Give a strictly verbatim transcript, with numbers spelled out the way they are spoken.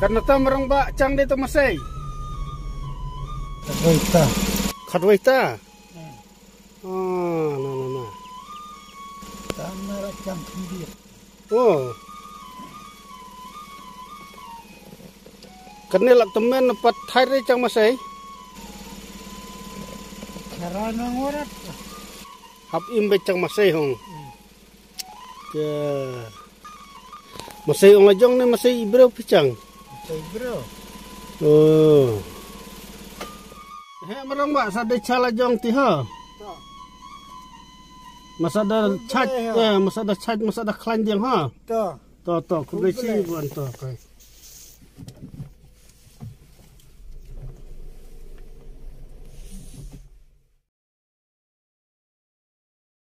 Katno tam rong ba chang de to masai. Khatwei ta. Khatwei ta. Ah, na na na. Tam na ra chang khindi. Oh. Katne lak temen pat thai re chang masai. Chara na ngorat. Hap im be chang masai hong. Ke. Masai ong ajong ne masai ibreu pichang. Masai ibreu. Oh. He marong ba sa de chala jong ti ha. Masa da chaj, eh, masa da chaj, masa da khlaiñ diang ha. To. To to khublei shi buan to kai.